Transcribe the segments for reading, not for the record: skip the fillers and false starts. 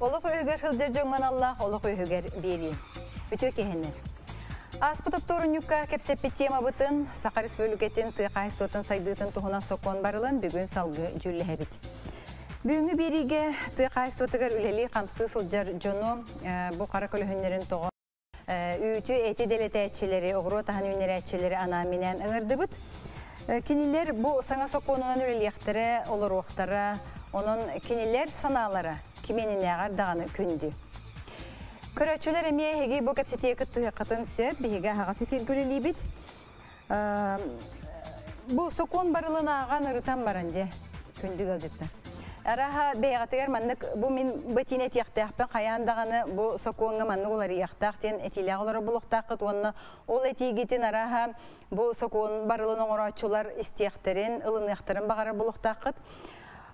Олох үһүгэр сылдьар дьоҥҥо аналлаах олох үһүгэр биэрии. Үтүө киһини. Ааспыт оптуорунньукка кэпсэппит темабытын Саха Республикатын тыа хаһайыстыбатын сайдыытын туһунан сокуон барылын бүгүн салгыы дьүүллэһэбит. Бүгүҥҥү биэриигэ тыа хаһайыстыбатыгар үлэлии-хамсыы сылдьар дьону бу хара көлөһүннэрин тоҕо үүтү, эти дэлэтээччилэри, оҕуруот аһын үүннэрээччилэри анаан-минээн ыҥырдыбыт. Кинилэр бу саҥа сокуонунан үлэлиэхтэрэ, олоруохтара, онон кинилэр санаалара кимиэнинээҕэр даҕаны күндү. Көрөөччүлэр эмиэ эһиги бу кэпсэтиигэ кыттыһыаххытын сөп, биһиги аһаҕас эфиргэ үлэлиибит. Бу сокуон барылын ааҕан ырытан баран дьэ, күндү ыалдьыттар. Араха бэйэҕитигэр маннык бу мин бытиин этиэхтээхпин хайаан даҕаны бу сокуоҥҥа маннык уларыйыахтаах диэн этиилээх олорор булуохтааххыт уонна ол этиигитин араха бу сокуон барылын оҥорооччулар истиэхтэрин, ылыныахтарын баҕарар булуохтааххыт.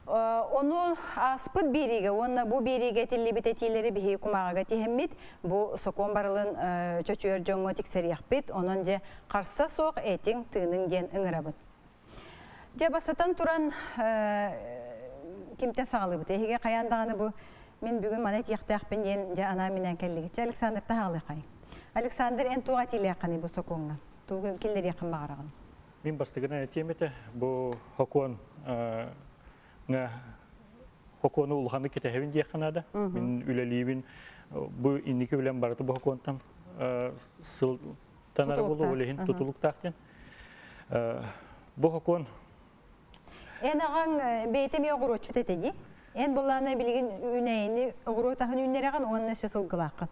Ону ааспыт биэриигэ уонна бу биэриигэ этиллибит этиилэри биһиги кумааҕыга тиһэммит, бу сокуон барылын чочуйар дьоҥҥо тиксэриэхпит, онон дьэ харса суох этиҥ, тыыныҥ диэн ыҥырабын. Дьэ бастатан туран кимтэн саҕалыыбыт? Эһиги хайаан даҕаны бу мин бүгүн маны этиэхтээхпин диэн дьэ анаан-минээн кэллигит. Дьэ Александр таһаалыахай. Александр, эн туох этиилээххиний бу сокуоҥҥа? Тугу киллэриэххин баҕараҕын? Мин бастакынан этиэм этэ, бу хокуон хокуону улаханнык кэтэһэбин диэххэ наада. Мин үлэлиибин, бу инники үлэм барыта бу хокуонтан сылтанар буолуо, ол иһин тутулуктаах диэн. Бу хокуон Эн аҕаҥ бэйэтэ эмиэ оҕуруотчут этэ дии. Эн былаана билигин үүнээйини оҕуруот аһын үүннэрэҕин уонна өссө сылгылааххын.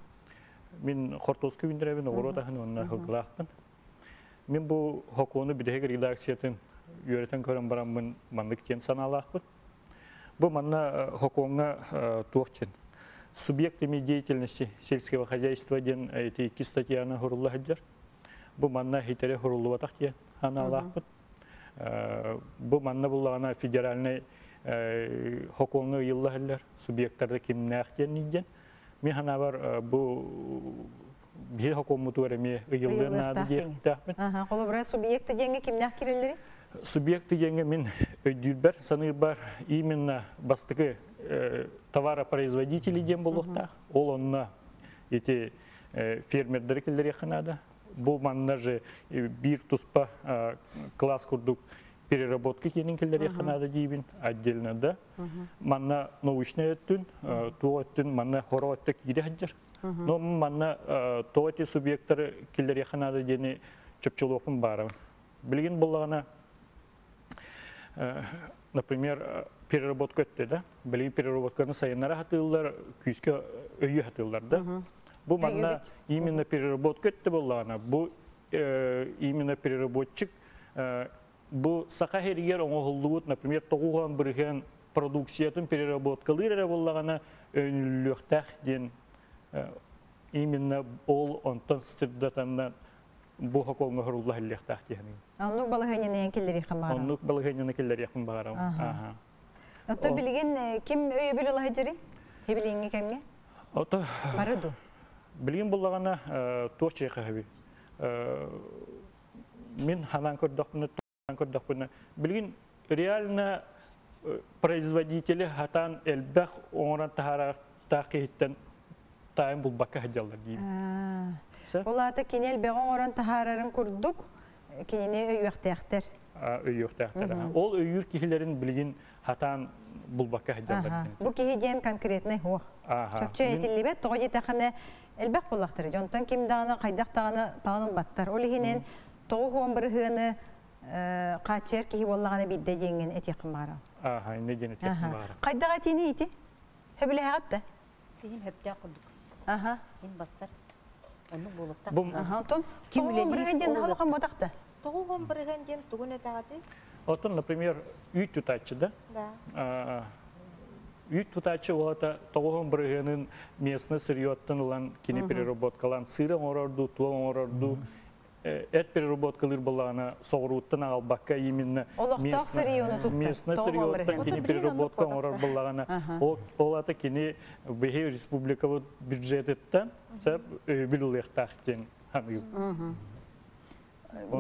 Мин хортуоска үүннэрэбин, оҕуруот аһын уонна сылгылаахпын. Мин бу хокуону бүтэһик редакциятын үөрэтэн көрөн бараммын маннык диэн санаалаахпын. Бу манна хокуоҥҥа туох диэн субъектами деятельности сельского хозяйства диэн ити икки статьяны хурулла сылдьар. Бу манна хитэри хуруллубатах диэн санаалаахпын. Бу манна буллаҕына федеральнай хокуоҥҥа ыйылла сылдьар субъектарда кимнээх диэн диэн. Мин санаабар бу биһи хокуоммутугар эмиэ ыйыллыан наада диэхтээхпин. Холобура, субъекты диэҥҥэ кимнээх кирэллэри? Субъекты диэҥҥэ мин өйдүүрбэр, саныырбар именно бастакы товаропроизводители диэн буолуохтаах. Ол онно ити фермердэри киллэриэххэ наада. Бу манна же биир туспа класс курдук переработка киэнин киллэриэххэ наада диибин отдельно да. Манна научный өттүн, туох өттүн, манна хоро өттө киирэ сылдьар. Но манна тоҕо ити субъектары киллэриэххэ наада диэни чопчулуохпун баарабын. Билигин буллаҕына, например, переработка өттө да, билигин переработканы сайыннара сатыыллар, күүскэ өйүү сатыыллар да. Бу манна именно переработка өттө буоллаҕына, бу именно переработчик бу саха сиригэр оҥоһуллубут, например, 90% продукциятын переработкалыыр эрэ буоллаҕына өнүллүөхтээх диэн именно ол онтон сырдатанна бу хокуоҥҥа хорулла иһиллиэхтээх диэн. Оннук балаһыанньаны киллэриэххин баҕарабын. Оннук балаһыанньаны киллэриэхпин баҕарабын. Аха. Оттон билигин ким өйөбүл ыла сылдьарый? Билиҥҥи кэмҥэ? Ото Бары ду? Билигин буллаҕына туох чиэхэһэби мин ханаан көрдөхпүнэ, билигин реально производители хатаан элбэх оҥорон таһаарардаах киһиттэн таайын булбакка сылдьаллар диибин. Ол аата кини элбэҕи оҥорон таһаарарын курдук кинини өйүөхтээхтэр. Өйүөхтээхтэр. Ол өйүүр киһилэрин билигин хатаан булбакка сылдьаллар. Бу киһи диэн конкретный хуох. Чопчу этиллибэт, тоҕо диэтэххинэ элбэх буоллахтар. Дьонтон ким даҕаны хайдах даҕаны таҕан ылбаттар. Ол иһинэн 90% хааччыйар киһи буоллаҕына биирдэ диэҥҥин этиэххин баҕарабын. Ааха, иннэ диэн этиэххин баҕарабын. Хайдах этиини ити? Сөбүлэһэҕит да? Иһин хөптөөх курдук. Аха. Иһин бассар. Оннук буолуохтаах. Аха, онтон 90% диэн халахан ботах да? 90% диэн тугун этэҕитий? Оттон, например, үүт тутааччы да? Да. Үүт тутааччы уота 90%-ын местный сырьеттан ылан кини переработкалаан сыыр оҥорордуу, туох оҥорордуу, эт переработкалыыр буоллаҕына соҕурууттан аҕалбакка именно олохтоох сырьену туттар. Местный сырьеттан кини переработка оҥорор буоллаҕына ол ата кини биһи республикабыт бюджетыттан сөп өйөбүл ылыахтаах диэн саныыбын.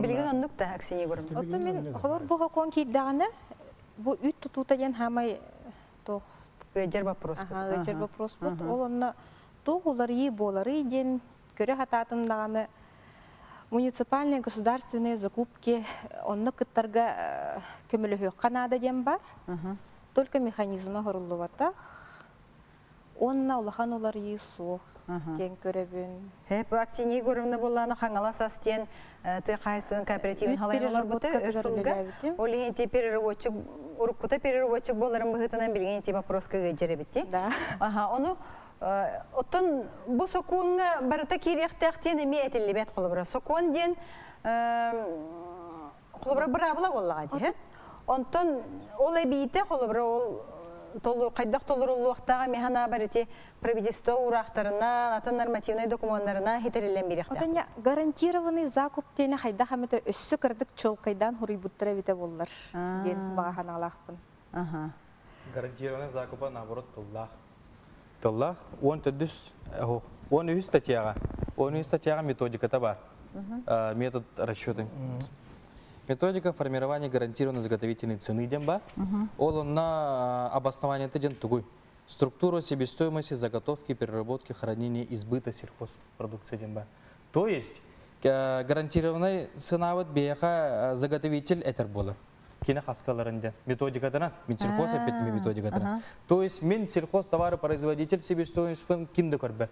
Билигин оннук да Аксинья Егоровна. Оттон мин холор бу хокуон киирдэҕинэ бу үүт тутуута диэн хаамай туох Ыалдьар вопрос. Аха, ыалдьар вопроспут. Ол онно туох уларыйыы буоларый диэн көрө хатаатым даҕаны, муниципальные государственные закупки онно кыттарга көмөлөһүөххэ наада диэн бар. Только механизма хоруллубатах. Онна улахан уларыйыы суох диэн көрөбүн. Хеп Аксинья Егоровна буоллаана Хаҥалас ас диэн тыа хаһайыстыбатын кооперативын халайан олорбута өр сылга. Ол иһин ити переработчик, уруккута переработчик буоларын быһыытынан билигин ити вопроска ыалдьар эбит. Да. Аха, ону оттон бу сокуоҥҥа барыта киириэхтээх диэн эмиэ этиллибэт холобура. Сокуон диэн холобура быраабыла буоллаҕа дии. Онтон ол эбиитэ холобура ол хайдах толоруллуохтааҕа механа ити правительство уураахтарына, атын нормативнай докумуоннарына хитериллэн бириэхтээх. Отон гарантированный закуп диэни хайдах эмитэ өссө кырдык чолкайдаан хуруйбуттара эбитэ буоллар диэн баҕа санаалаахпын. Гарантированный закупа наоборот тыллаах. Тыллаах 14 13 статьяға. 13 статьяға методиката бар. Метод расчеты. Методика формирования гарантированной заготовительной цены диэн бар. Ол на обоснование диэн тугуй. Структура себестоимости заготовки, переработки, хранения и сбыта сельхозпродукции диэн бар. То есть гарантированная цена вот бэйэтэ заготовитель этэр буолар. Кини хаскаларында методикатына, мин сельхоз опять методикатына. То есть мин сельхоз товаропроизводитель себестоимость ким да көрбөт.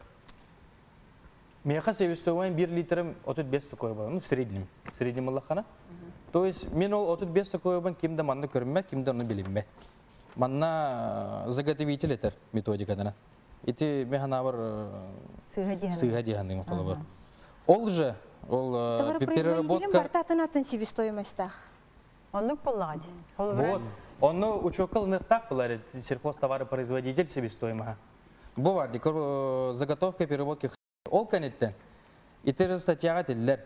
Меха себестоимость 1 литром 35 такой было, ну в среднем, в среднем Аллахана. То есть мин ол 35 такой был, ким да манна көрмөт, ким да оны билинмет. Манна заготовитель этэр методикатына. Ити механабар сыга диханным холобор. Ол же, ол Товаропроизводителин переработка бартатын атын себестоимостях. Оннук буоллаҕа дии. Вот. Онно учёкка ылыныахтаах буолар сельхозтоваропроизводитель себестоимоһа. Бу бар ди заготовка переработки ол кэнниттэн. Ити же статьяҕа этиллэр.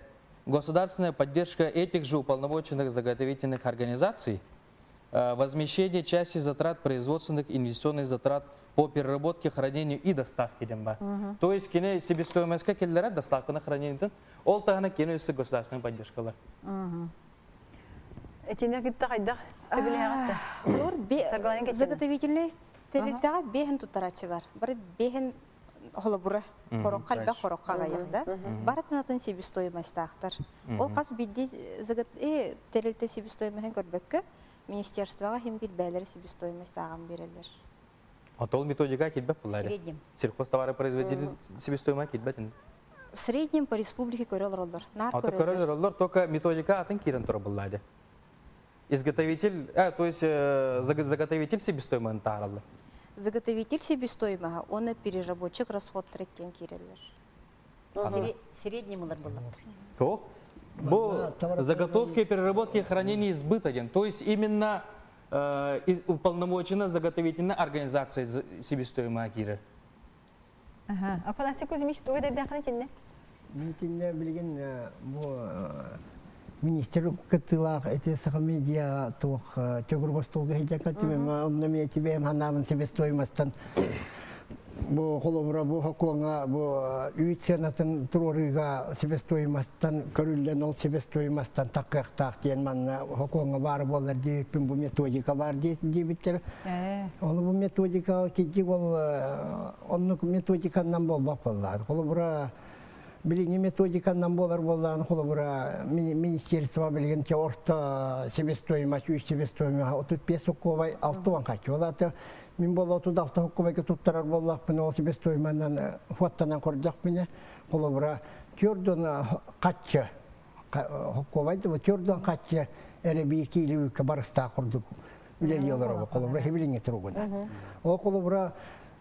Государственная поддержка этих же уполномоченных заготовительных организаций, возмещение части затрат производственных инвестиционных затрат по переработке, хранению и доставке диэн баар. То есть кини себестоимостька киллэрэр доставканы хранениетин, ол таһынан кини өссө государственная поддержкалар. Этине кытта хайдах сөбүлэһэҕит? Олор Саргылайын кетсene. заготовительный тэрилтэҕэ бэһин туттарааччы бар. Бары бэһин холобура хорохха элбэх хорохха аҕыйах да. Барытын атын себестоимостаахтар. Ол хас биирдии тэрилтэ себестоимоһын көрбөккө министерствоҕа хим бир бээлери себестоимостааҕын биэрэллэр. Отол методика килбэт буллар. Среднем. Сельхозтоваропроизводитель себестоимость килбэт. В среднем по республике көрө олороллор. Наар Ото көрөллөр. көрөллөр, только методика атын киирэн турар буллады. Изготовитель, то есть заготовитель себестоимость таараллар. Заготовитель себестоимоһа, оны переработчик расход треккен киирэллэр. Среднем ылар буоллар. То? Бу заготовки, переработки, хранение и сбыт один. То есть именно уполномочена заготовительная организация себестоимость киирэр. Аха. Афанасий Кузьмич, тугу дэрдээххин итиннэ? Митинне билигин бу министр кыттыылаах эти Саха медиа туох төгүрүк остуолга сылдьан онно мен тебе ханаамын себестоимостан бу холобура бу хокуоҥа бу үүт сыанатын туруорууга себестоимостан көрүллэн ол себестоимостан таккыахтаах диэн манна хокуоҥа баар буолар диэбиппин бу методика баар диэбиттэр. Ол бу методика киджи ол оннук методиканнан буолбат буоллаат. Холобура билиҥҥи методиканнан буолар буоллаан холобура министерство билигин те орто себестоимость үс себестоимость 35 соккуобай 6 хаччы. Ол аты мин буолла 36 соккуобайга туттарар буоллаахпын ол себестоиманан хуаттанан көрдөхпүнэ холобура төрдөн хаччы хоккуобай да төрдөн хаччы эрэ биир киилиүүккэ барыстаах курдук үлэлии олоробут холобура хибилиҥҥи туругуна. Ол холобура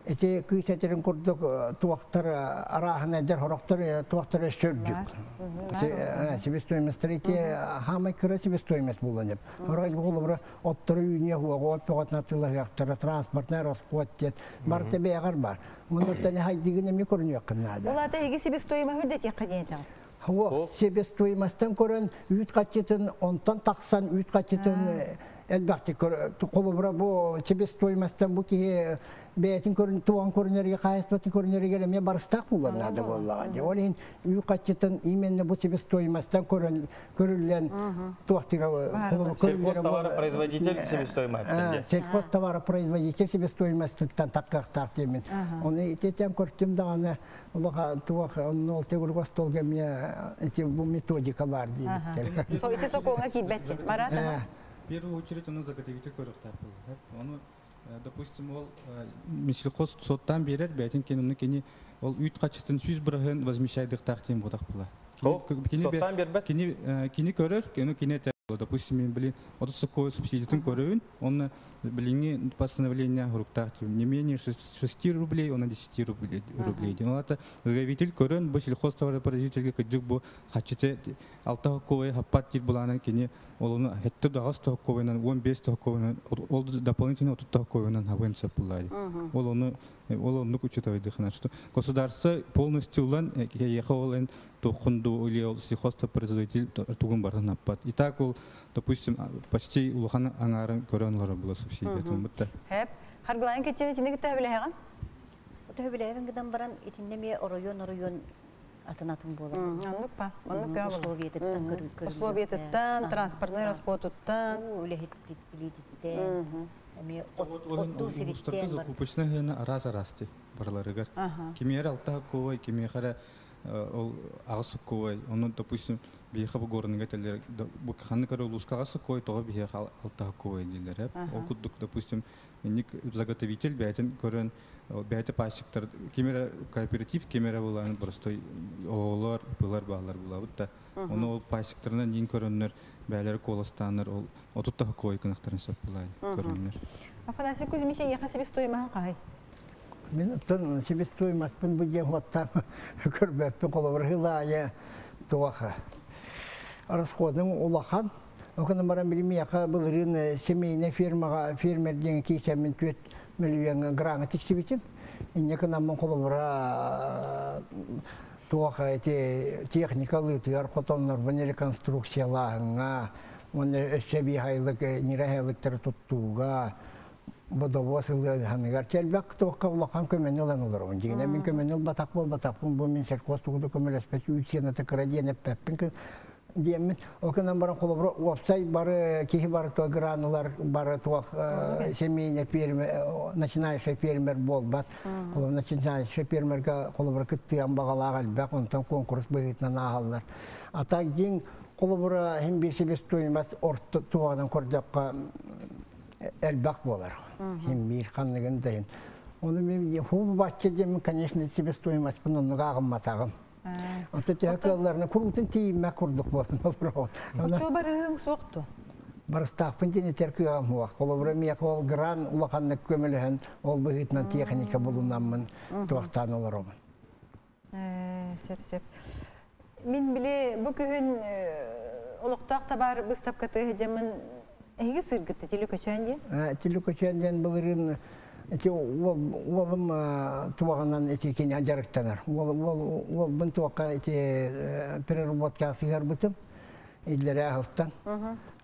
эти кыыс этерин курдук туохтар арааһын эдэр хорохтор туохтар өссөрдүк. Себестоимость эти хамай кыра себестоимость буолан деп. Хорой холобура оттору үүнүө хуоҕа от тоҕотна тылаһыахтара транспортная расход диэт барыта бэйэҕэр бар. Муннуттан хайдыгын эми көрүнүөххүн наада. Ол ата эһиги себестоимость үрдэтиэххэ диэн этэҕит. Хуох себестоимостан көрөн үүт хаччытын онтон тахсан үүт хаччытын Элбэхтик холобура бу себестоимостан бу киһи бэйэтин көрүн туган көрүнэргэ хаайыспатын көрүнэригэр эмиэ барыстаах буолар наада буоллаҕа дии. Ол иһин үй хаччытын именно бу себестоимостан көрөн көрүллэн туохтыга Сельхозтоваропроизводитель себестоимость. Сельхозтоваропроизводитель себестоимостыттан таккахтаах диэмин. Оны итетен көртүм даҕаны улаха туох онно ол төгүрүк остуолга эмиэ ити бу методика бар диэбиттэр. Ити сокуоҥа киирбэт. Марат. В первую очередь ону заготовитель көрүөхтээх буолар. Ону, допустим, ол Минсельхоз соттан берер, бәйтин кен кени ол үйт качытын 100% возмещайдыктаах тем ботак була. Соттан бербет? Кини кини көрөр, кини кини допустим, мен билин 30 субсидиятын көрөбүн, оны билиңи постановление хуруктаах не менее 6 рублей, он 10 рублей. Рублей. Ол это заготовитель көрөн, бу сельхозтоваропроизводительге кыджык бу хачыты алта хокковай хаппат дир буланы кини ол оны хетте дагас тохковайнан 15 тохковайнан ол дополнительно 30 тохковайнан хабын сеп булады. Ол оны ол оннук учитывать дыхана, что государство полностью улан ехал эн тохунду или ол сельхозтоваропроизводитель тугун бардан аппат. И так ол, допустим, почти улахан аңарын көрөн олар була субсидиятын бутта. Хеп, харгылайын кетсене тине китте билеһеган? Төһө гынан баран итиннеме оройон оройон атын атын буолар. Оннук па, оннук па. Условиятыттан көрү. Условиятыттан, транспортный расходуттан. Үлэхит илититтен. Эми оттуу сириттен бар. Закупочный хына арас арасты барларыгар. Кимер алта ковай, кимер ол агасы ковай. Оны, допустим, биһиэхэ бу горныга теллер бу ханны көрө улууска агасы кой тоҕо биһиэхэ алта ковай дииллэр. Ол курдук, допустим, ник заготовитель бэйтин көрөн бэйте пасиктар кимере кооператив кимере булан простой оолор пылар баалар булабыт да. Оны ол пасиктарынан нин көрөннөр бээлери колостаннар ол отутта кой кынактарын сөп булай көрөннөр. Афанасий Кузьмич, яха себестоимость кай? Мен оттон себестоимостьпын бу диэн хуаттаан көрбөппүн холобура хылаайа туаха. Расходың улахан. Окона баран билими яха былырын семейный фермага фермер деген кейсәмин түет миллион граңа тиксибитим. Инне кынаммын холобура туаха эти техника лытыгар хотоннор бу реконструкциялааһыңа, оны өссө бихайлык нирахайлыктар туттууга бодобос ылыганыгар келбек туакка улахан көмөнү ылан олоробун. Дигине мин көмөнү батак бол батакпын бу мин сельхоз тугуду көмөлөспөт үсенаты кыра диэнеппеппин диэммин. Окунан баран холобура уопсай бары киһи бары туа гранулар бары туах семейный фермер, начинающий фермер болбат. Холобура начинающий фермерга холобура кыттыган багалаах элбэх, онтон конкурс быһыытынан ааһаллар. А так дьиҥ холобура хим бир себестоимость орто туаҕынан көрдөккө элбэх буолар. Хим бир ханныгын дайын. Оны мен ху бачча дем, конечно, себестоимость бун оннуга агымматагым. Онто тәкәлләрне курутын тииммә курдук болын. Очо барыһың суохту. Барыстаахпын тине теркыгам хуа. Холобура миэхэ ол гран улаханнык көмөлөһөн ол быһыытынан техника булунаммын туохтаан олоробун. Сөп сөп. Мин биле бу күһүн олохтоох табар быстапкаты жамын эһиги сыргытты теле көчөн диэн? Теле көчөн диэн былырын эти уолум туаҕынан эти кини жарыктанар. Уол бун туакка эти переработка сыгарбытым. Иллere ахылтан.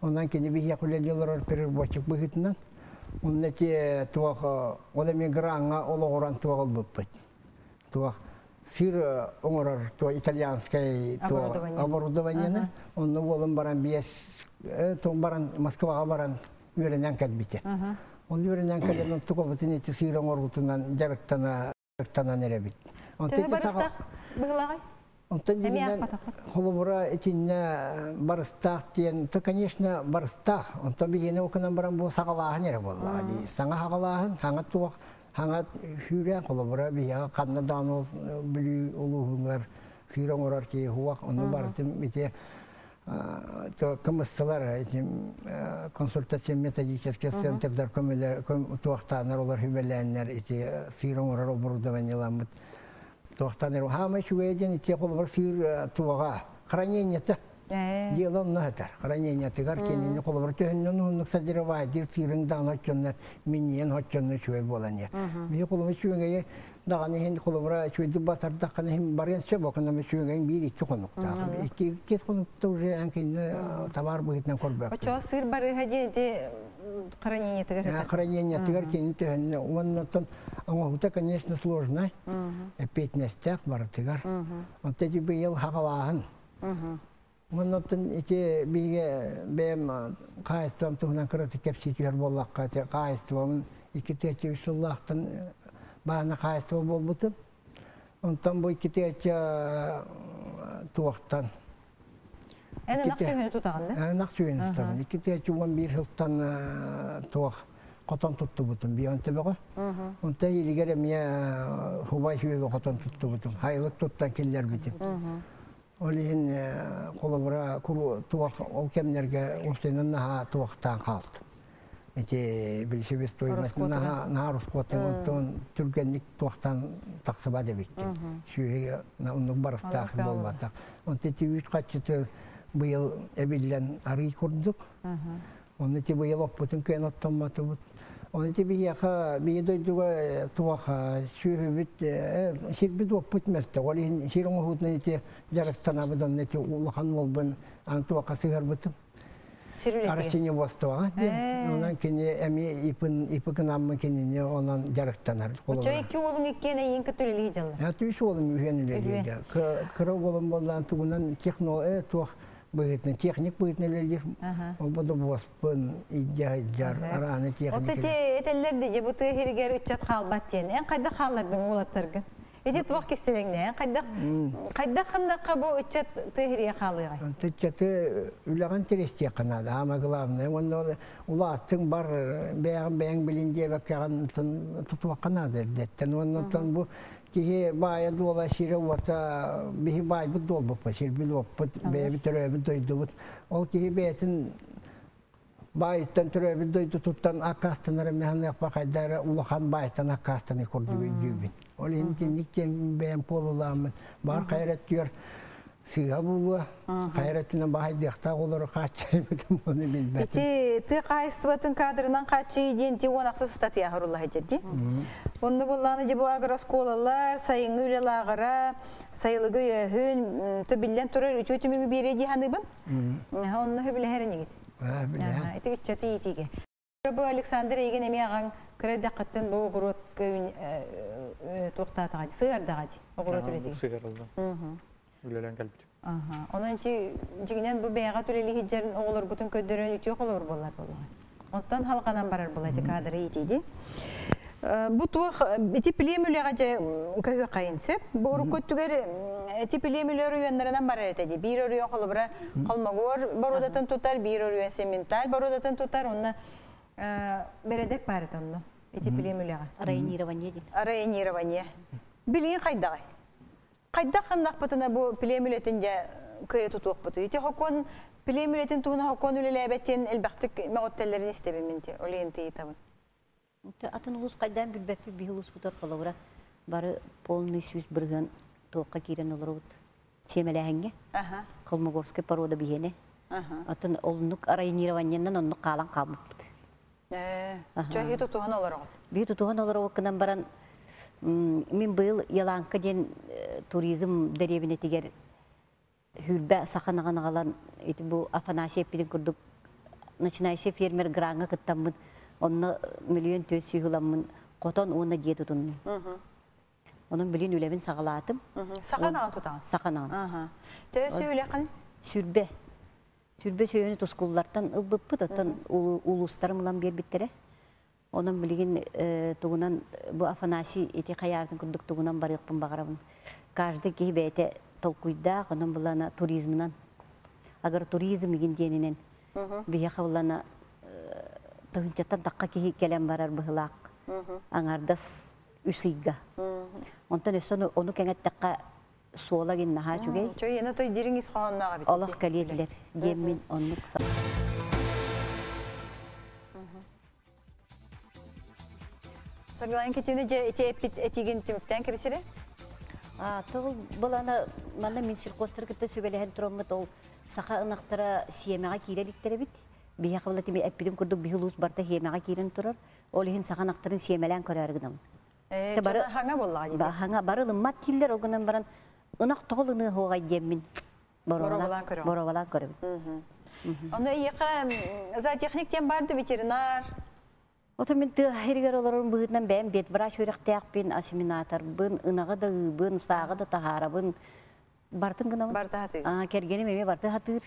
Онан кини бихе хүлелилер переработчик быһытынан. Онна эти туах ол эми гранга ологоран туагыл быппыт. Туах сыр оңорор туа итальянскай туа оборудование. Онна уолум баран биес туң баран Москвага баран үйренен кэлбите. Ол үйренен кэлен тугобутун эти сыр оңоргутунан жарыктана жарыктанан эребит. Төһө барыстаах быһылагай? Онтон дигинен холобура итинне барыстаах диэн, то, конечно, барыстаах. Онтон бигине окунан баран бу сагалааһын эре буоллаҕа дии. Саҥа хагалааһын, хаҥа туох, хаҥа хүүрэн холобура биһиэхэ ханна даҕаны ол бүлүү улууһугар сыыр оҥорор киһи хуах, ону барытым ити то кымыстылар эти консультация методический центрдар көмөлөр туохтаанар олор хүбэлээннэр ити сыыр оҥорор оборудованиеламмыт. Туохтаныр хаама үчүгэйден ити холобур сыыр туага хранениета дело онно хатар хранение тыгар кенини холобур төһүннөн уһуннук садирабай дир сыырын даҕаны оччонно минниен оччонно үчүгэй буолан иһэр. Биһи холобур үчүгэйи даҕаны иһин холобура үчүгэйдик батардаххана иһин барыан сөп окунама үчүгэйин биир икки хонуктаах. Икки икки хонукта уже эн кинини товар быһыытынан көрбөккүн. Оччо сыыр барыһа диэн ити Хранениетыгар. Хранениетыгар кини төһөннө. Оннан оҥоһута, конечно, сложно. Эппиэтинэстээх барытыгар. Онто ити быйыл хагалааһын. Оннан ити биге бэйэм хаайыстыбам туһунан кыраты кэпсиитигэр буоллахха, хаайыстыбамын 2 сыллаахтан баана хаайыстыба буолбутум. Онтон бу 2 туохтан Эн ынах сүөһүнү тутаҕын да? Ынах сүөһүнү тутабын. 2011 сылтан туох хотон туттубутум бион төбөҕө. Онто илигер эмиэ хубай сүөһү хотон туттубутум. Хайлык туттан киллэрбитим. Ол иһин холобура туох ол кэмнэрге устунан наһаа туохтаан хаалты. Эти билсебестоимость наһаа наһаа расходтан онтон түргэнник туохтан тахсыба дебиккен. Сүөһү оннук барыстаах буолбатах. Онто ити үт хаччыты быйыл эбиллэн арый курдук. Онно ти быйыл оппутун кыйан оттоммотубут. Оны ти биһиэхэ бии дойдуга туох сүөһүбүт сирбит оппут мөлтөх. Ол иһин сир оҥоһуутунан ити дьарыктанабыт, онно ити улахан уолбун ан туохха сыһарбытым. Арасиневодствоҕа диэн. Онон кини эми ипын ипыкынаммын кинини онон дьарыктанар. Очо икки уолуң иккиэн эйиин кытта үлэлии дьалла. Түс уолум үһүөн үлэлиир. Кыра уолум боллаан тугунан техно туох быһытын техник быһытын үлэлиир. Ол бу буоспун идьа арааны техник. Ото те этеллер де бу тыһиргер үччат хаалбат тиэн. Эн кайда хааллардың уолаттаргын? Ити туох кистелеңне, кайда кайда хандакка бу үччат тыһирге хаалыгай? Антыччаты үлэҕин тирестиэххэ наада, ама главное. Онно улааттың бар бэйэҕин бэйэҥ билин диэбэккэҕин тутуохха наада эрдэттэн. Оннотон бу киһи баайа дуола сире уота биһи баайбыт дуолбуппа, сирбит уоппут, бэйэбит төрөөбүт дойдубут. Ол киһи бэйэтин баайыттан төрөөбүт дойдутуттан аккаастанар эмэханныахпа хайдара улахан баайтан аккаастаны курдук өйдүүбүн. Ол иһин тинник тиэн бэйэм куолулааммын бар хайраттыгар сыыһа буолуо, хайраттынан баайдыахтаах олору хааччайбытым оны билбэтим. Ити ты хаайыстыбатын кадрынан хааччы диэн ти он ахсы статья хурулла хеджерди. Онны булланы жибу агросколалар, сайынгы үлелаагара, сайылыгы өйөһүн, төбиллен турар үтү түмүгү бире диханыбын. Онны хөбүлэһэрин игит. Билэһэн. Ити үччати итиге. Бу Александр еген эми агаң кыра дакыттын бу огурот туохтаатаҕа сыгардааҕа огурот үлэтиги. Сыгарылды. Үлэлэн кэлбит. Онон ти жигинен бу бэйэҕэ түлели хиджерин оҕолоргутун көддөрөн үтүө холор боллар боллар. Онтон халканан барар була ти кадры итиди. Бу туох ити племүлэҕэ же көһү кайынсы. Бу уруккуттугер ити племүлэр уйаннарынан барар этеди. Бир орүйөн холобура холмогор бородатын тутар, бир орүйөн сементаль бородатын тутар. Онна бередек бар онно. Ити племүлэҕэ. Районирование дин. Районирование. Билигин хайдагай? Хайда ханнахпытына бу племүлэтин же кыйы тутуохпуту. Ити хокон племүлэтин туһуна хокон үлелээбеттен элбэхтик меҕоттеллерин истебин ти олиен тыйытабын. Атын улус кайдан билбеппи биһи улус бутар холобура бары полный сүүс бырыган туохха киирен олорубут. Семелээһинге. Холмогорский порода биһиэне. Атын олнук районированиеннан оннук хаалан хаалбыппыт. Чөһи тутуһан олороҕут. Биһи тутуһан олоробуккунан баран мин быйыл Яланка диэн туризм дэриэбинэтигэр хүрбэ саханаҕан аҕалан ити бу Афанасий эппитин курдук начинающий фермер граҥа кыттаммын онно 1 400 сүүһүламмын хотон уонна дьиэ тутуннум. Онон билин үлэбин саҕалаатым. Саханаҕан тутаҕын? Саханаҕан. Төһө сүүлэхин? Сүрбэ. Сүрбэ сүүһүнү тускуллартан ылбыппыт, оттон улуустарым ылан биэрбиттэрэ. Онон билигин тугунан бу Афанасий ити хайаатын курдук тугунан барыахпын баҕарабын. Каждый киһи бэйэтэ толкуйдаах, онон булана туризмынан, агротуризм игин диэнинэн биһиэхэ булана тыһынчаттан тахха киһи кэлэн барар быһылаах аңардас үс ыйга. Онтон өссө ону кэҥэттэххэ суола гин наһаа үчүгэй. Чөй ена той дириң ис хоһоннааҕа бит. Олох кэлиэдилэр диэммин оннук. Саргылан кетини же ити эппит этигин түмүктэн кебисире? Тыл булана манна мин сельхозтар кытта сүбэлэһэн тураммыт ол саха ынахтара сиэмэҕэ киирэликтэрэ бит. Биһиэхэ була тими эппитин курдук биһи улуус барта сиэмэҕэ киирэн турар. Ол иһин саха ынахтарын сиэмэлээн көрөөр гынабын. Бары хаҥа боллаҕа дии. Хаҥа бары ылыммат киллер ол гынан баран ынах тоҕол ыныы хуоҕай диэммин боробалаан көрөбүн. Боробалаан көрөбүн. Оны иеха зоотехник тем барды ветеринар. Ото мен тыа хиригер олорон быһытынан бэйэм ветврач үөрэхтээхпин, осеменаторбын, ынаҕы да ыыбын, сааҕы да таһаарабын. Бартын гынабын. Барта хатыыр. А, кэргэним эмиэ барты хатыыр.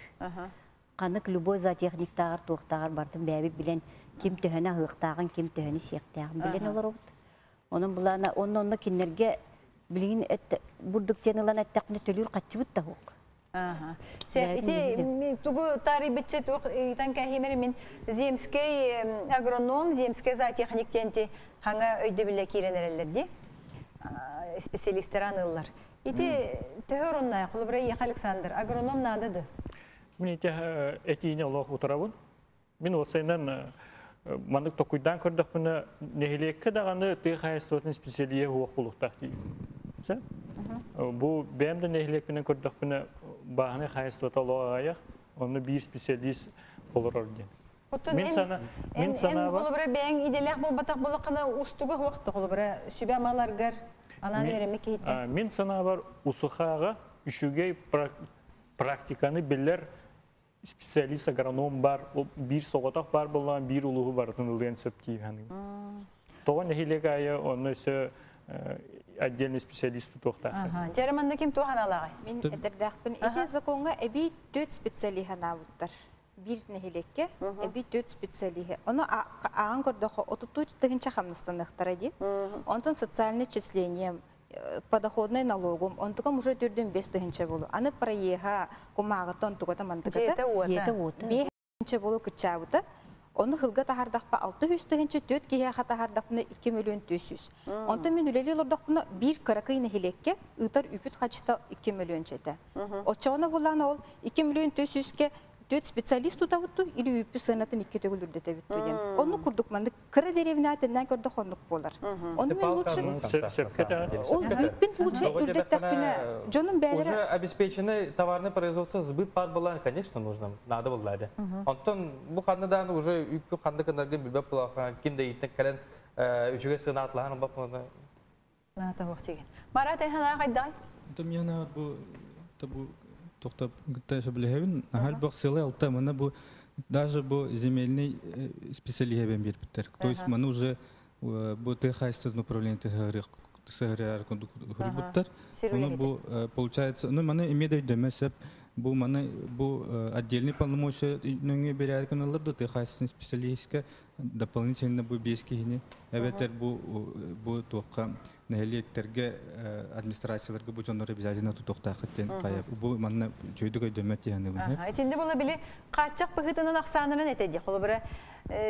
Ханнык любой зоотехниктааҕар туохтааҕар бартын бэйэбит билэн, ким төһөнө аһыахтааҕын, ким төһөнү сиэхтээҕин билэн олоробут. Онон булаана онно онно кинилэргэ билигин бурдук диэн ылан эттэхпинэ төлүүр хаччыбыт да суох. Сөп, ити тугу тарыйбытчы туох ыйтан кәһимер мин земский агроном, земский зоотехник тенти хаңа өйдө биле кирен эреллер ди. Специалисттер аныллар. Ити төһөр онна холобура Еха Александр агроном надо ды. Мин ити этиини олох утарабын. Мин осайнан маннык токуйдан көрдөхпүнэ нэһилиэккэ даҕаны тыа хаһаайыстыбатын специалиһэ суох буолуохтаах дии. Бу бэйэм да нэһилиэкпинэн көрдөхпүнэ бааһынай хаһаайыстыбата олох аҕыйах, онно биир специалист олорор диэн. Мин сана мин санаабар холобура бэйэҥ идэлээх буолбатах буоллаххына устуга хуохта холобура сүбэ амаларгар анаан үөрэммит киһиттэн. Мин санаабар усухааҕа үчүгэй практиканы билэр специалист агроном бар, биир соҕотох бар буоллаҕына биир улууһу барытын ылыан сөп дии саныыбын. Тоҕо нэһилиэк аайы онно өссө отдельный специалист тутуохтаах. Дьэ, манна ким туох аналааҕый? Мин этэрдээхпин. Ити законҥа эбии төрт специалиһы анаабыттар. Биир нэһилиэккэ эбии төрт специалиһы. Ону ааҕан көрдөххө, 33 тыһыынча хамнастаныахтара дии. Онтон социальное отчисление, подоходный налогум, онтукам уже 45 тыһыынча болу. Аны проеха, кумааҕыта, онтугата, мантыгата. Дьиэтэ уота. Дьиэтэ уота. 5 тыһыынча болу кыччаабыта. Ону хылга таһардахпа 600 тыһыынча, төрт киһиэхэ таһардахпына 2 миллион 400. Онтон мин үлэлии олордохпуна биир кыракый нэһилиэккэ ыытар үпүт хачыта 2 миллион чэтэ. Оччоҕуна булаан ол 2 миллион 400-кэ төрт специалист тутабытту или үппү сыанатын икки төгүл үрдэтебитту диэн. Онну курдук маннык кыра деревнятиннан көрдөх оннук буолар. Ону мен лучше ол үппүн лучше үрдэттэхпинэ дьонум бээлere Уже обеспеченный товарное производство сбыт пар была, конечно, нужно, надо было да. Онтон бу ханны уже үккү ханны кынаргын билбеп була, ким да иттен кэлэн үчүгэй сынатлаһан бап. Ната вахтиген. Марат эхана кайдай? Это меня бу табу тоқтап гытта сөбілехебин, ахал бақ сылы алта, мына бу даже бу земельный специалист бербиттер. То есть маны уже бу тыа хаһаайыстыбатын управление сыһырар хурбуттар. Оны бу получается, ну маны имеде демесеп, бу маны бу отдельный полномочия нөңе берер кыналар да тыа хаһаайыстыбатын специалистка дополнительно бу бес киһини. Эбэтэр бу туохха нэһилиэктерге администрацияларга бу дьоннор обязательно тутуохтаахыт диэн хайа бу манна чөйдүк өйдөмөт диэханыбын. Итинде була били кааччак быһытынан ахсаанынан этеди. Холобура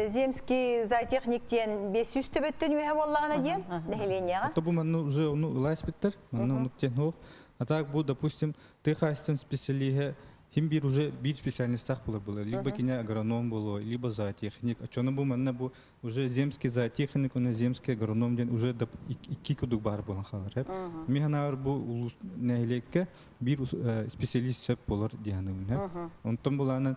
земский зоотехник диэн 500 төбөттөн үһэ боллагана диэн нэһилиэнияга. То бу манна уже ну ылайс биттер, манна онук тен хоох. А так бу, допустим, тыа хаһаайыстыбатын специалиһэ хим бир уже бир специальностах было было. Либо кине агроном было, либо зоотехник. А чону бу манна бу уже земский зоотехник, он земский агроном ден уже икки кудук бар болан халар. Миханар бу улус нэһилиэккэ бир специалист сөп болар диһаныбын. Онтон буланын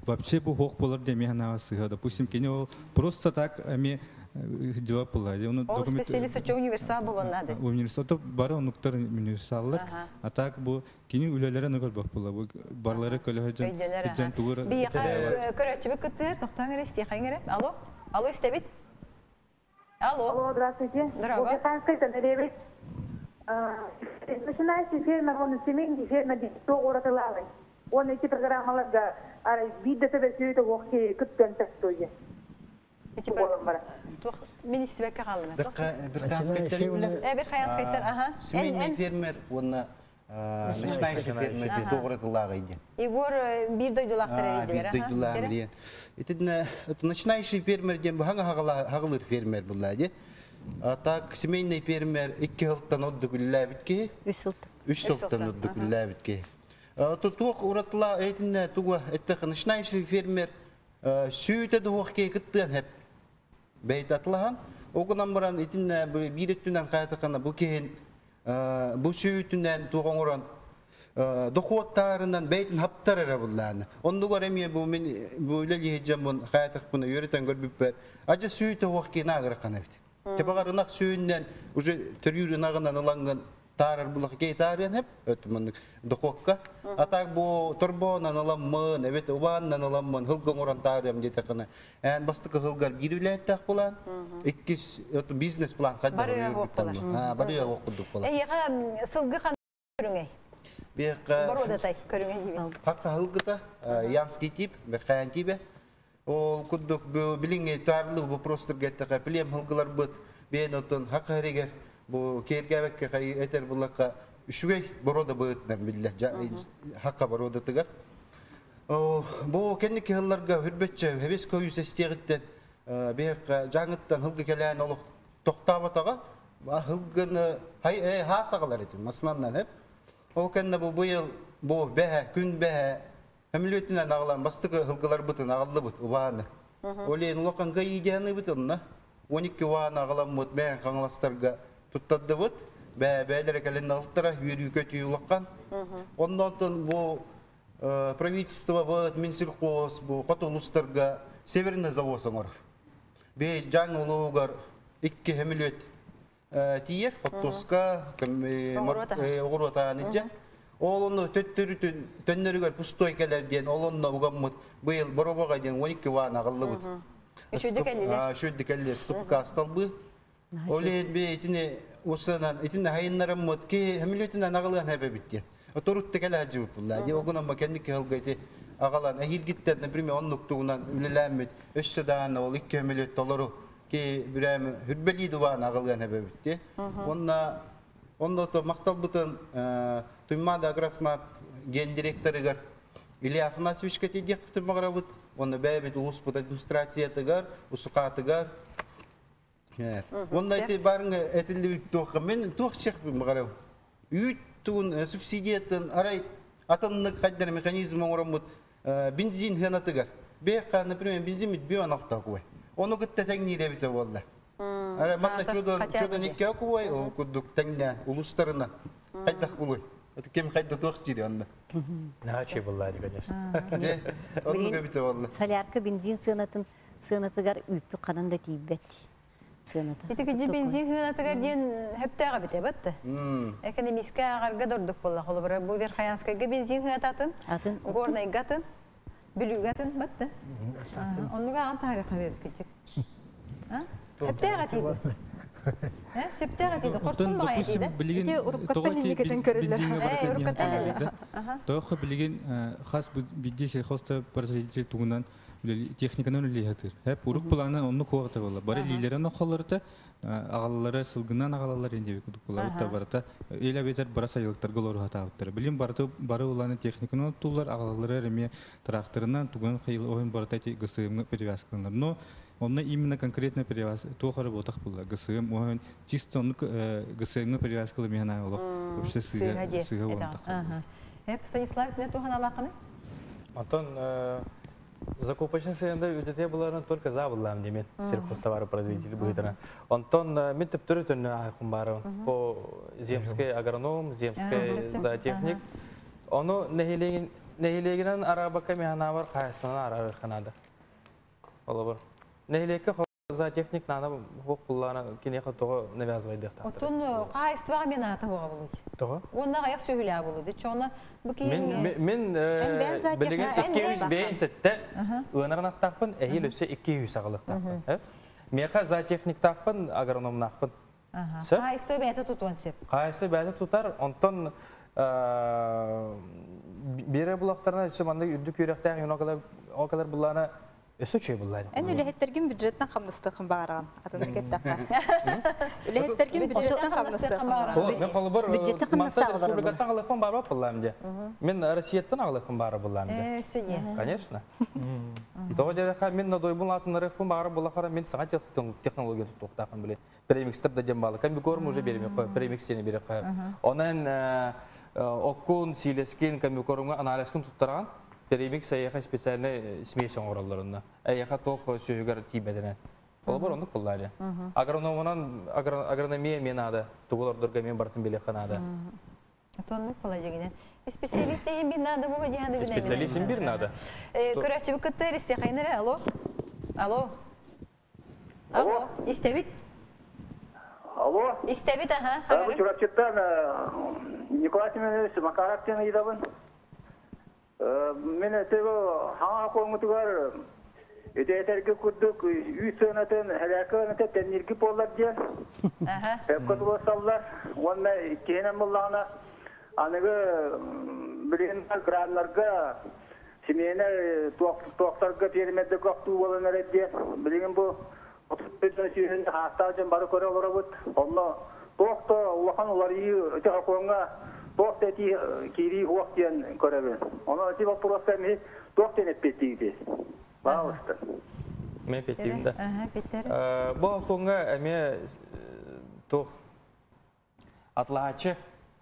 вообще бу хох болар де миханава сыга. Допустим, кине ол просто так эми дела была. Ол специалист өчө универсал болон нады. Университет бары онуктар универсаллар. А так бу кини үлелere нөгөр бак була. Бу барлары көлөһөжөн Өйдөнөр. Тугур. Бияка көрөчүбү кытыр, токтоң эре, стихайң эре. Алло. Алло, истебит. Алло. Алло, здравствуйте. Здорово. Начинающий фермер, он семейный фермер, то уратылавый. Он эти программаларга бидде тебе сүйді оқи күттен тәктөйе. Мен истибекке калдым. Бир канскайттар. Бир хаянскайттар, аха. Семейный фермер, он начинающий фермер тоғырытылағы иде. Егор бир дойдулактар. Бир дойдулактар диен. Это начинающий фермер ден бу хаңа хағылыр фермер булла ди. А так семейный фермер икки хылттан одду күлләбит ки. Үс сылтан. Үс сылтан одду күлләбит ки. Туох уратыла этинне тугу этте начинающий фермер сүйте дуох ки кыттыан хеп бейт атлахан. Огунан баран итинне бир өттүнөн кайтыкана бу кehen бу сүйүтүнөн тугоңорон дохуоттарынан бейтин хаптар эре буллааны. Оннугар эми бу мен бу үлели жамбун кайтык буну үйрөтөн көрбүппер. Ажы сүйүтө уох ки нагыракана бит. Тебагар ынак сүйүннен уже төрүр ынагынан ыланган Таарар булах кей таарыан хеп өт дохуокка. Атак бу торбоонан ыламмын, эбет убааннан ыламмын, хылгы оҥорон таарыам диэтэххинэ, эн бастакы хылгар биир үлэһиттээх булаан, иккис бизнес план хайдах барыа уох курдук буолар. Эйиэхэ сылгы хан көрүҥэй? Биэххэ Боруодатай көрүҥэй диибин. Хакка хылгыта, янский тип, берхаян тибе. Ол курдук билиҥҥи таарлы вопростарга эттэхэ, плем хылгыларбыт бэйэн оттон хакка хэригэр бу киэргээбэккэ этер буллакка үчүгэй борода быытынан биллэр хакка бородатыгар. Бу кэнники хылларга хүрбөччө хэбис көйүс эстиэҕиттэн биэххэ жааңыттан хылгы кэлээн олох тохтообатаҕа хылгыны хай хаасагалар этим масынаннан хеп. Ол кэннэ бу быйыл бу бэһэ күн бэһэ Хөмлүөтүнэн аҕалан бастакы хылгыларбытын аҕаллыбыт убааны. Олен улахан гайидианыбыт онно. 12 убааны аҕаламмыт бэйэн хаҥаластарга туттардыбыт. Бээ бээлere кэлин алтара үөрүү көтүү улахан. Оннонтон бу правительство быт Минсельхоз бу хоту улустарга Северный завоз оҥорор. Бээ жаң улуугар икки хөмүлүөт тиийэр хоттуоска оҕуруотаан илдьэ. Ол онно төттөрүтүн төннөрүгэр пустой кэлэр диэн ол онно угаммыт быйыл боробоҕа диэн 12 ваан аҕаллыбыт. Үчүдү кэллилэр. Үчүдү кэллилэр ступка асталбы. Ол иһин бээ итини усанан итини хайыннараммыт ки хөмүлүөтүнэн аҕалыан хэбэбит диэн. Торутта кэлэ хаджыбыт булла. Ди огунан ма кэнник хылга ити аҕалан эһиилгиттэн например оннук тугунан үлэлээммит өссө даана ол икки хөмүлүөт толору ки бүрээм хүрбэлии дубаан аҕалыан хэбэбит ди. Онна онно то макталбытын Туймаада Агроснаб гендиректорыгар Илья Афанасьевичка тиийдиэхпитин баҕарабыт. Онно бэйэбит улууспут администрациятыгар, усукаатыгар. Онно ити барың этиллибит туохха мен туох сиэхпин баҕарабын. Үүт тугун субсидиятын арай атыннык хайдар механизм оҥороммут бензин хыанатыгар. Бэйэххэ, например, бензин бит бион алта куй. Ону кытта тэҥниир эбитэ буолла. Ара манна чудон чудон икки куй ол курдук тэҥнээн улустарына хайдах булуй. Это кем хайда туох дири онно. Наче была, конечно. Оннук эбитэ буолла. Солярка бензин сыанатын сыанатыгар үүппү ханан да тиийбэт сыаната. Ити кыдьы бензин сыанатыгар диэн хөптөөҕө бите батты. Экономистка аҕарга дордук буолла. Холобура бу Верхоянскайга бензин сыанататын, Атын Горнайгатын, Бүлүүгатын батты. Оннуга аҕан таарыха бербит кыдьык. Хөптөөҕө тиийди. Сөптөөх этиди. Хорсун баҕайы Допустим, этиди. билигин Ити уруккаттан тоҕо ити инникитин көрүллэр. бензиҥҥэ барытын Уруккаттан диэн эле. да. Тоҕо билигин хас бидди сельхозта производитель тугунан техниканан үлэлиһэтир. Хеп урук планы онну куоҕата буолла. Бары лилерен охолларыта аҕаллары сылгынан аҕалалар инде кудук була. Утта барыта эле бетер бара сайылыктарга олору хатаабыттар. Билим барыты бары уланы техниканан туллар аҕалалары эме тракторынан тугунан хайыл оһун барыта эти ГСМ перевязкалар. Но онно именно конкретно перевяз туох работах була. ГСМ оһун чисто онну ГСМ перевязкалы механа олох вообще Сыга сыга де. сыга болон тахар. Хеп Станислав не тухан алақыны? Антон, закупочный сыянда үтете буларын только за буллам демен сельхозтоваропроизводитель быһытына. Антон, мен төптөрү төннө ахын бары по земский агроном, земский зоотехник. Ону нехилегин нехилегинен арабака механавар хайсынан арабы ханада. Олобор. Нехилекке зоотехник нана хок буллана кинеха того навязывай дехта. Отун қайыстыбаға мен ата боға болуд. Того? Онна аяқ сөйлі болуд. Чона бу Мен кейін мен Эн бэйэн билеген зоотехник 200 бэйэн сетте ынырын ақтақпын, әйел өсө 200 ағылықтақпын. Меха зоотехник тақпын, агрономнақпын. Сөп? Қайыстыбы бәйті тутуан сөп. Қайсы бәді тутар, онтон бере булақтарына өсө манда үрдүк үйрәктәг окалар булланы өсө чөй буллары. Эн үлэһиттергин бюджеттан хамнастыхын бааран атыныр кеттакка. Үлэһиттергин бюджеттан хамнастыхын бааран. О, мен қолыбыр Бюджеттен Манса хамнастагылар булар. республикаттан ағылықпын барып буллам де. Мен Россияттан ағылықпын барып буллам де. Сөне. Конечно. Того дедеха мен надойбун латынарықпын барып буллахара мен саңа технология туттуқтақын біле. Премикстер да дем балы. Комбикорм уже бермей қой, премикс тене бере қой. Онан оккун, силескен, комбикормга анализкин туттарған премикс аяха специальный смесь оңораларына. Аяха тоқ сүйігер тибедіне. Ол бар ондық буллары. Агрономынан агрономия мен ада, тугулардырга мен бартын биле қанада. Тоннук була жегинен. Специалист деген бир нада буга жеханды. Специалист бир нада. Көрөчү бу кыттыр исте кайнere алло. Алло. Алло, истебит? Алло. Истэбит аха. Бу Чурапчыттан Николай Семенович Макаров диэн ыйытабын. Мен этего хаҥа коңутугар ити этэрги курдук үүт сыанатын хэлээкэ тэннирги буолар диэн. Өккө туруорсаллар. Уонна иккиһинэн буллаҕына аныгы билигин граннарга симиэнэ туохтарга пиэрмэрдэ кохтуу буолан эрэр диэн. Билигин бу 35 сүүһүн хаастаах дьон бары көрө олоробут. Онно туох да улахан уларыйыы ити хокуоҥҥа туох да этии киирии хуох диэн көрөбүн. Онон ити боппуруоска эмиэ туох диэн эппиэттиигитий? Пожалуйста. Мен петтиим да. Аха, Петер. Бу хокуоҥҥа эмиэ туох атлаачы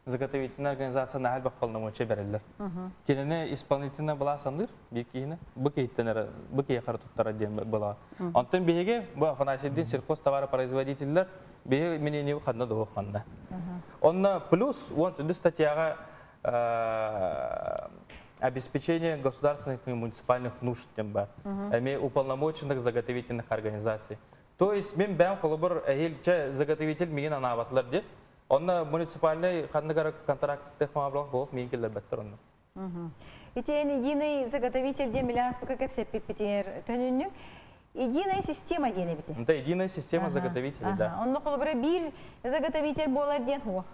заготовительная организация наһал полномочия береллер. Кинини исполнительная была сандыр, бир киһини, бу киһиттен бу киһи туттара диэн была. Онтон биһиги бу Афанасийдин сельхозтоваропроизводительлер биһиги минини ханна дуох манна. Онна плюс он түндү статьяга обеспечение государственных и муниципальных нужд тем бар. Эми уполномоченных заготовительных организаций. То есть мен бәм холобур эхил заготовитель мигин анабатлар деп. Онна муниципальный ханныгара контракт техмаблах болуп мигин келер беттер онна. Итен единый заготовитель дем миллиард кепсе пиппитер төнүннү. Единая система диэн бите. Это единая система заготовителей, да. Онно холобура бир заготовитель болар диэн хуа.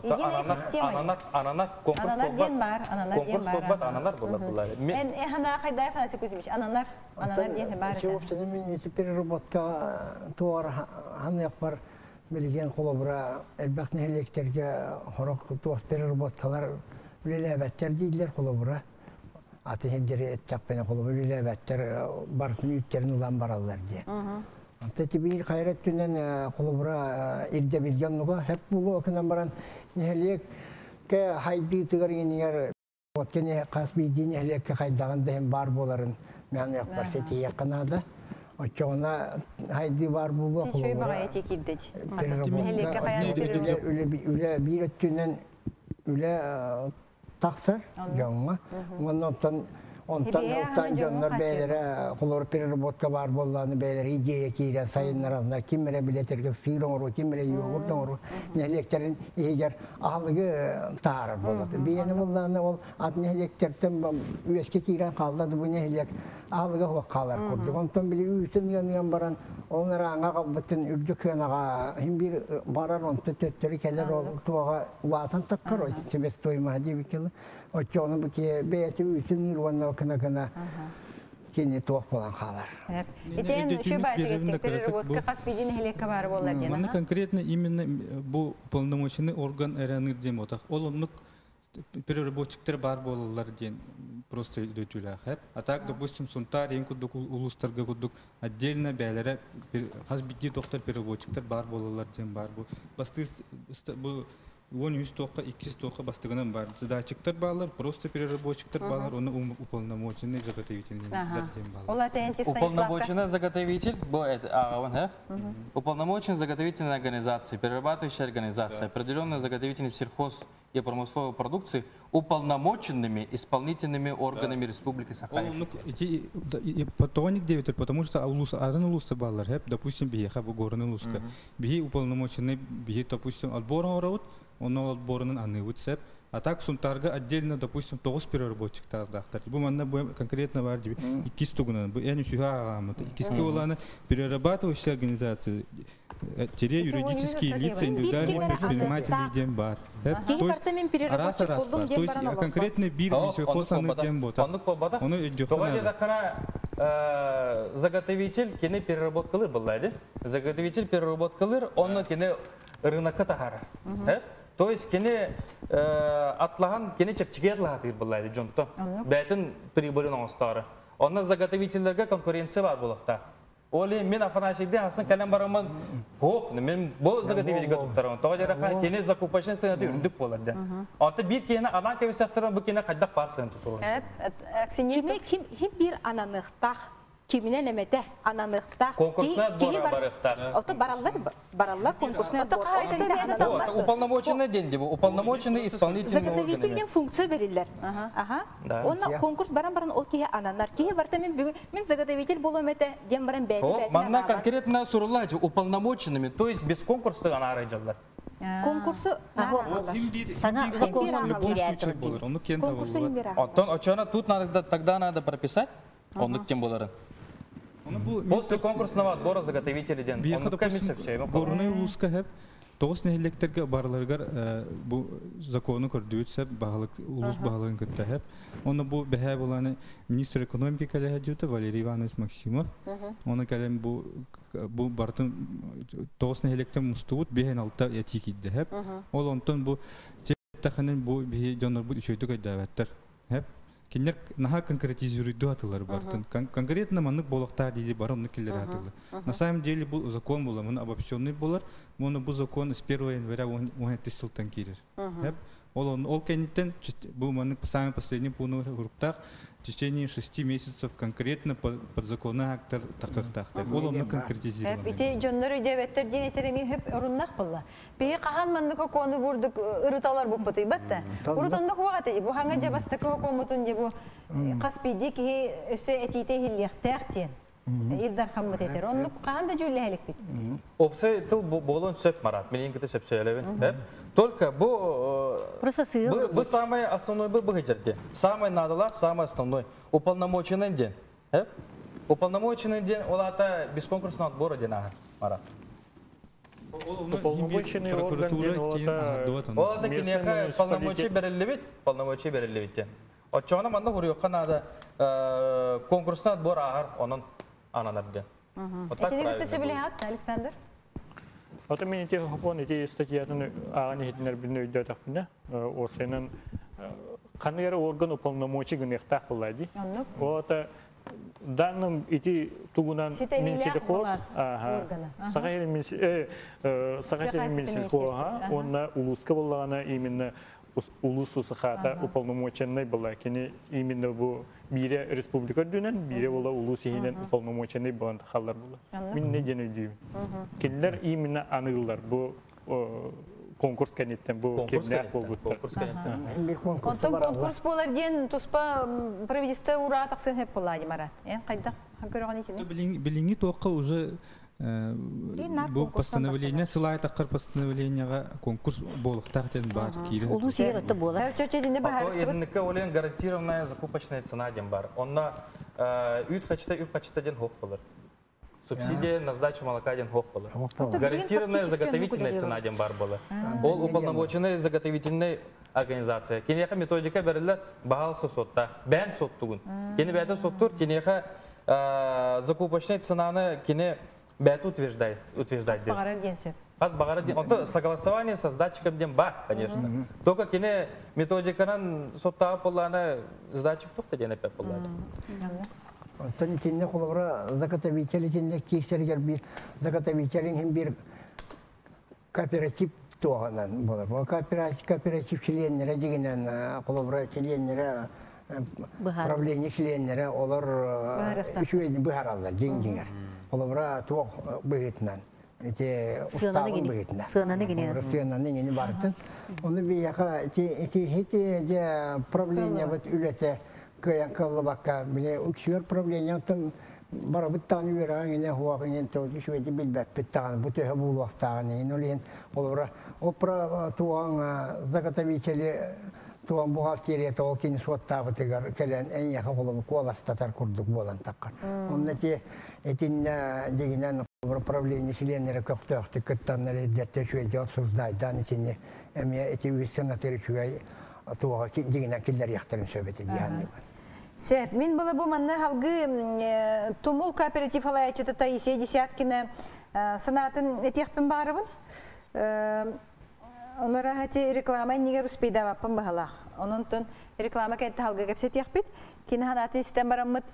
Единая система. Ананар, ананар, конкурс Ананар диэн бар, ананар диэн конкурс бар. болбат, ананар болар булар. Эн эхана хайдай Афанасий Кузьмич, ананар, ананар диэн бар. Чего мен переработка туар ханаяқпар билген холобура элбэх нэһилиэктерге хорок туох переработкалар үлэлээбэттэр дииллэр холобура. Аты хирдери эттяппене холобура үлэлээбэттэр бартын үттерин улан бараллар дие. Анта тибир хайрат түнен холобура ирде билген нуга хеп булу окунан баран нэһилиэк ке хайды тыгар инигер Откене қас бейдин әлекке хайдаған дәйін бар боларын мен яқпар сети яқынады. Очоғына хайды бар болу Шөй баға ете кирдеч. Үле бир өттүнен үле тақсар жоңға. Оннан онтан оттан дьоннор бээлere холор переработка бар болланы бээлere идея киирен сайыннар киммере билетерге сыр оҥору, киммере йогурт оҥору, нэһилиэктерин иһигэр аһылыгы таарар боллаты. Биэни болланы ол ат нэһилиэктертен үөске киирен хааллады бу нэһилиэк аһылыгы хуак хаалар курдук. Онтон били үүтүн ыан баран олнар аңа калбытын үрдүк кыанаға хим бир барар онто төттөрү келер ол туага улаатан таккар себестоимость дебикели. Очону бу ке бэйэти үүтүн ир кына кына кини туох болан хаалар. Итен шөй баатыгеттик переработка қас бейдин нэһилиэккэ бар болар диэн. Манна конкретно именно бу полномоченный орган эраныр дем отах. Ол оннук переработчиктер бар болалар ден просто дөтүлэ. А так, допустим, Сунтар, ең кудук улустарга кудук отдельно бәлере хас бидди доктор переработчиктер бар болалар ден бар бу. Басты бу он үс тоққа, икки тоққа бастыгынан бар. Задатчиктар балар, просто переработчиктар балар, оны уполномоченный заготовительный ден балар. Уполномоченный заготовитель, уполномоченный заготовительная организация, перерабатывающая организация, определенный заготовительный сельхоз и промысловой продукции уполномоченными исполнительными органами Республики Саха. Потоник девять, потому что улус, один улус баллар, допустим, бихи, бу горный улуска. Бихи уполномоченный, бихи, допустим, отбор оровут, он отборынан анывыт сеп. А так Сунтарга отдельно, допустим, тоғыз переработчик тардақтар. Бу манна бу конкретно бар дип иккис тугунан. Бу эни сюга агамыт. Иккиске оланы перерабатывающая организация тире юридические лица, индивидуальные предприниматели дем бар. То есть раз раз бар. То есть конкретно бир сельхоз дем бот. Оны заготовитель кене переработкалыр буллайды. Заготовитель переработкалыр, оны кене рынокка тахара. То есть кене атлахан кене чепчиге атлахатыр буллайды жонто. Бәтин прибылын оңостары. Онна заготовительлерге конкуренция бар булыкта. Оли мен Афанасийде асын калем барамын. Хох, мен бу заготовительге туттарам. Тога жарахан кене закупочный сыны үрдүк болар да. Аты бир кене анан кебесектер бу кене кайдак бар сыны тутур. Киме ким хим бир ананыхтах. Киминен эмете ананыктаах. Конкурсный отбор барыктаах. Ото бараллар бараллар конкурсный отбор. Уполномоченный день, уполномоченный исполнительный Заготовительный функция берилер. Ага. Онна конкурс баран-баран ол киһи ананар. Киһи барта мен бүгүн мен заготовитель болом эте дем баран бәйти бәйти. Манна конкретно суруллачы уполномоченными, то есть без конкурса анары жаллар. Конкурсу Сана закон. Онтон очона тут надо тогда надо прописать, он тем болары. После конкурсного отбора заготовители ден. Биэхэ, допустим, Горный улууска хеп тоғыз нэһилиэктерге барларыгар бу закону көрдүбүт сеп баһылык улус баһылыгын кытта хеп. Оны бу бэһэ буланы министр экономики кэлэһэ дьута Валерий Иванович Максимов. Оны кэлэн бу бартын тоғыз нэһилиэктен мустубут биһэн алта ятии киирдэ хеп. Ол онтон бу таханын бу биһи дьоннор бу үчөйдүк өйдөөбөттөр. Хеп. Кинилэр наһаа конкретизируйду атылар бартын. Конкретно маннык буолуохтаах диди бар оннук киллэр атылар. На самом деле бу закон була, муну обобщенный болар. Муну бу закон с 1 января 17 сылтан киирэр. Ол ол кэнниттэн бу маннык самый последний пункт уруктаах в течение 6 месяцев конкретно подзаконный акттар тахыахтаахтар. Ол онно конкретизирован. Ити дьоннор өйдөөбөттөр диэн этереми хөп оруннах булла. Биһи хаһан маннык кону бурдук ырыталар буппутуй батта. Урут оннук хуагаты бу хаңа же бастакы комутун же бу хас биирдии киһи өссө этиитэ иһиллиэхтээх диэн. Илдар хаммыт этер. Оннук хаһан да дьүүллэһэ иликпит. Опсай тыл болон сөп марат. Мен кете сөп сөйлебин. Только бу Просто сыыл. Бу самый основной бу быгыжерде. Самый надалар, самый основной. Уполномоченный день. Уполномоченный день олата без конкурсного отбора ден ага марат. Уполномоченный орган ден олата Олата кинеха полномочия берилбит, полномочия берилбит ден. Очоона манна хуруйокка надо конкурсный отбор ааһар, онон ананар ден. Вот так правильно. Александр? Ата мен ити хопон ити статьятын ааҕан иһитиннэрбин өйдөөтөхпүнэ, осенен ханнык орган уполномочий гыныахтаах буолла дии. Ота данным ити тугунан Минсельхоз, Саха сирин Минсельхоза, онна улууска буоллаҕына именно улус усахата уполномоченный была, кини именно бу бире республика үрдүнэн, бире була улус иһинэн уполномоченный буолан халлар була. Мин не ден өйдүүбүн. Кинилэр именно аныыллар бу конкурс кэнниттэн бу кимнээх буолбуттар. Онтон конкурс буолар диэн туспа правительство уураах тахсыан сөп буолла Марат. Эн хайдах көрөҕүн итини? Билиҥҥи туохха уже бу постановление сылай таххар постановлениега конкурс буолуохтаах диэн баар киирэ. Улус ер өттө буолар. Чөчө баһарыстыбыт. Олен гарантированная закупочная цена ден бар. Онна үүт хачта үп хачта ден хоп болар. Субсидия на сдачу молока ден хоп болар. Гарантированная заготовительная цена ден бар была. Ол уполномоченная заготовительная организация. Кинеха методика берилер баһал сотта. Бән соттугун. Кини бәті соттур, кинеха закупочная ценаны кини бәті утверждает. Утверждает. Баҕарар диэн сөп. Хас баҕарар диэн. Онто согласование со сдатчиком ден бар, конечно. Только кини методиканан соттаға болланы сдатчик тухта ден опять болланы. Оттон итинне холобура заготовитель итинне киирсэригэр бир заготовителин хим бир кооператив туоҕунан болар. Бу кооператив членнere дигинен холобура членнere правление членнere олар үчүгэй быһаараллар дьиҥ-дьиҥэр. Холобура туох быһыытынан. Ити уставын быһыытынан. Сыананы гине. Сыананы гине бартын. Оны бияха ити ити хити же правление бит үлете кыян кыллыбакка биле үксүөр правление там барабыт тааны үөрәгән ине хуагын то үчүгэй билбэппит тагын бу төһө булуохтаагын ин олен олора опра туан заготовители туан бухгалтерия тоол кини суоттаабытыгар кэлэн эйяха болобу куоластатар курдук буолан таккар. Онна ти этинне дигинен правление членнere көхтөөхтү кыттаннар эддетте үчүгэй обсуждайдан итинне эме эти үссенатыр үчүгэй туага дигинен киллер яхтарын сөбете диһанны. Сөп, мин была бу манна халгы Тумул кооператив халаячыта Таисия Десяткина санаатын этиэхпин баҕарабын. Онора хати реклама нигер успейдабаппын баһалаах. Ононтон реклама кэнтэ халгы кэпсэтиэхпит. Кини ханаатын истэн бараммыт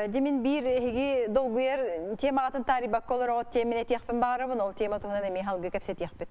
Димин бир эһиги долгуйар темаҕатын таарыйбакка олороҕут темин этиэхпин баҕарабын, ол тема туһунан эмиэ халгы кэпсэтиэхпит.